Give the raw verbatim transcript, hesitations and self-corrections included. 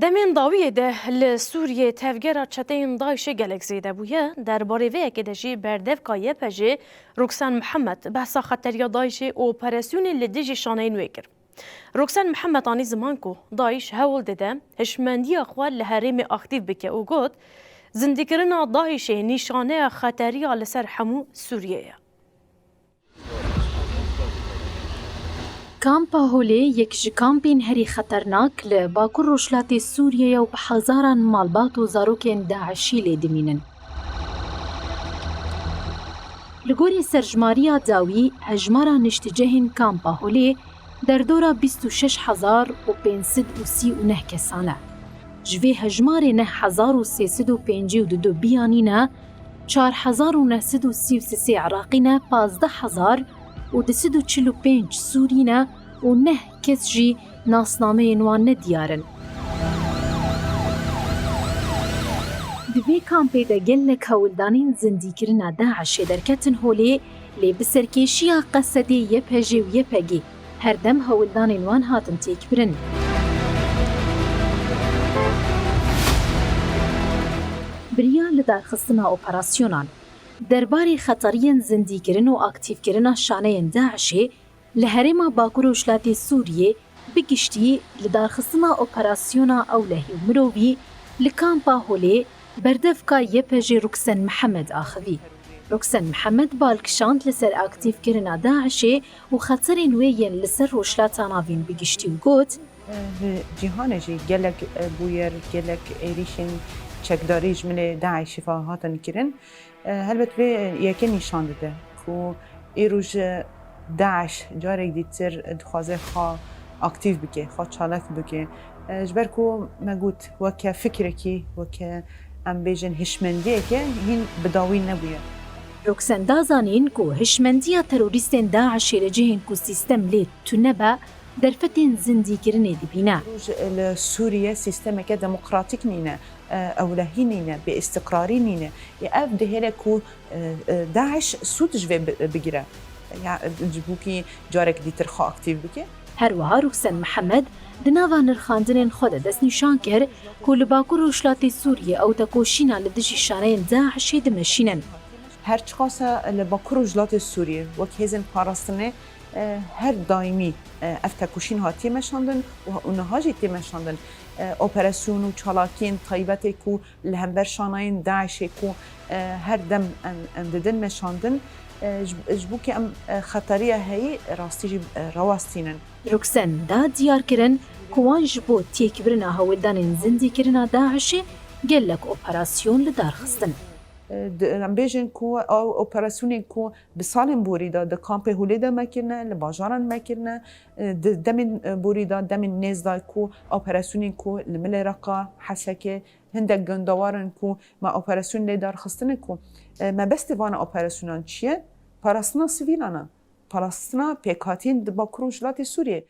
Demên dawiyê de li Sûriyê tevgera çeteyên DAIŞê gelek zêde bûye. Derbarê vê yekê de jî berdevka Y P G Roksen Mihemed behsa xeteriya DAIŞê û operasyonên li dijî şaneyên wê kir. Roksen Mihemed anî ziman ku DAIŞ hewl dide hişmendiya xwe li herêmê aktîv bike û got, zindîkirina DAIŞê nîşaneya xeteriya li ser hemû Sûriyê ye. Kampa Holê yek ji kampên herî xeternak li Bakur Rojhilatê Sûriyê ye û bi hezaran malbat û zarokên DAIŞî lê dimînin. Li gorî serjimariya dawî, hejmara nişticehên Kampa Holê derdora bîst û şeş hezar û pênc sed û sî û neh kesan e. Ji vê hejmarê neh hezar û sê sed û pêncî û du biyanî ne, çar hezar û neh sed û sî û sê Iraqî ne, pazdeh hezar û du sed û çil û pênc Sûrî ne û neh kes jî nasnameyên wan ne diyar in. Di vê kampê de gelek hewldanên zindîkirina DAIŞê derketin holê, lê bi serkêşiya Qesedê, Y P G û Y P G her dem hewldanên wan hatin têkbirin. Biriya lidarxistina operasyonan. Derbarê xeteriyên zindîkirin û aktîvkirina şaneyên DAIŞê li herêma Bakur Rojhilatê Sûriyê bi giştî, lidarxistina operasyona ewlehî û mirovî li kampa Holê berdevka Y P G Roksen Mihemed axivî. Roksen Mihemed bal kişand li ser aktîvkirina DAIŞê û xeterên wê yên li ser Rojhilata Navîn bi giştî û got, Li cîhanê jî gelek, e, bûyer, gelek êrîşên çekdarî ji milê DAIŞê ve hatin kirin. E, helbet vê yekê nîşan dide ku îro ji DAIŞ carek dîtir dixwaze xwe aktîv bike, xwe çalak bike. E, ji ber ku me got weke fikrekî, weke em bêjin hişmendiyeke hîn bi dawî nebûye. Roksen da zanîn ku hişmendiya terorîstên DAIŞê li cihên ku sîstem lê tune be, derfetên zindîkirinê dibîne. Roj li Sûriye sîstemeke demokratîk nîne, e, ewlehî nîne, bêîstiqrarî nîne. Ê ev dihêle ku, e, e, DAIŞ sûd ji vê bi-, bigire. Ya, ji bo kî carek dîtir xwe aktîv bike. Her wiha Roksen Mihemed di nava nirxandinên xwe de destnîşan kir ku li Bakur Rojhilatê Sûriyê ew tekoşîna li dijî şaneyên DAIŞê dimeşînin. Her çiqas e li Bakur Rojhilatê Sûriyê wek hêzên parastinê, e, her daîmî, e, ev tekoşîn hatiye meşandin û, û niha jî tê meşandin. E, operasyon û çalakiyên taybetê ku li hember şanayên DAIŞê ku, e, her dem em, em didin meşandin, e, ji, ji bo ku em, e, xeteriya heyî rastî jî, e, rawestînin. Roksen da diyar kirin ku wan ji bo têkbirina hewldanên zindîkirina DAIŞê gelek operasyon li dar xistin. E, di, em bêjin ku ew operasyonên ku di salên borî de di kampê Holê de me kirine, li bajaran me kirine, e, di demên, e, borî de, demên nêz de ku operasyonên ku li Milê Reqa, Hesekê, hindek gundewar in ku me operasyon lê dar xistine ku, e, mebestê vana operasyonan çi ye? Parastina sivîlan e. Parastina pêkhatiyên di Bakur Rojhilatê Sûriyê.